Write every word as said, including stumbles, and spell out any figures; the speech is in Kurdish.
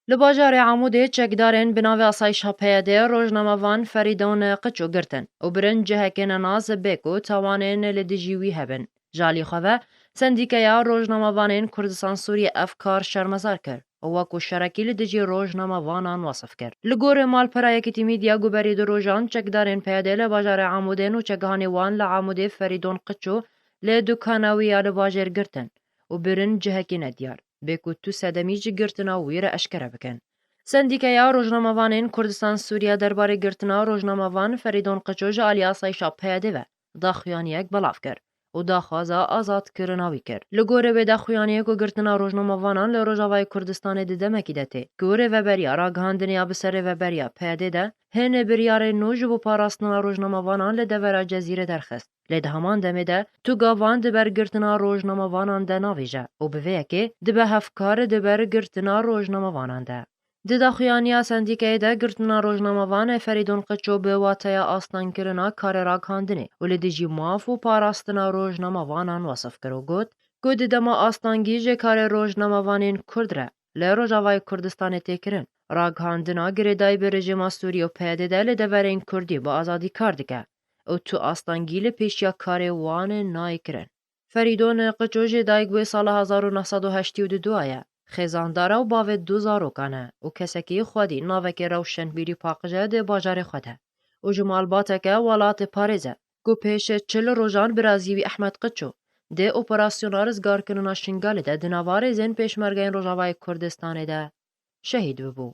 Li bajarê Amûdê çekdarên bi navê Asayişa P Y D rojnamevan Ferîdon Qiço girtin û birin cihekê nenas bê ku tawanên li dijî wî hebin. Ji alî xwe ve, Sendîkeya Rojnamevanên Kurdistan Sûriyê ev kar şermezar kir û wekû şerekî li dijî rojnamevanan wesif kir. Li gorî malpera Yekîtî Media, ku berî du rojan çekdarên P Y D li bajarê Amûdê nûçegihanê wan li Amûdê Ferîdon Qiço li dukana wî ya li bajêr girtin û birin cihekî nediyar, bê ku tu sedemî ji girtina wî re eşkere bikin. Sendîkeya Rojnamevanên Kurdistan Sûriye derbarê girtina rojnamevan Ferîdon Qiço ji alî Asayişa P Y D ve daxuyaniyek belav kir û daxwaza azadkirina wî kir. Li gorî wê daxuyaniyê ku girtina rojnamevanan li Rojavayê Kurdistanê di demekî de tê, ku rêveberiya ragihandinê ya bi ser rêveberiya P Y D de hin biryarên nû ji bo parastina rojnamevanan li devera Cezîrê derxist. Lê di heman demê de tu gavan di ber girtina rojnamevanan de navêje û bi vê yekê dibe hevkar di ber girtina rojnamevanan de. Di daxuyaniya sendîkeyê de girtina rojnamevan Ferîdon Qiço bi wateya astengkirina karê ragihandinê û li dijî maf û parastina rojnamevanan wesif kir û got ku di dema astengî ji karê rojnamevanên Kurd re li Rojavayê Kurdistanê tê kirin, ragihandina girêdayî bi rejîma Sûrî û P Y D de li deverên Kurdî bi azadî kar dike û tu astengî li pêşiya karê wan nayê kirin. Ferîdon Qiço jê dayik bûye sala hezar û neh sed û heştê û du ye. Xêzandar e û bavê du zarokan e û kesekî xwedî navekî rewşenbîrî paqij e di bajarê xwe de û ji malbateke welatê parêz e ku pêş çil rojan birazî wî Ehmed Qiço di operasyona rizgarkirina Şingalê de di nava rêzên pêşmergeyên Rojavayê Kurdistanê de şehîd bibû.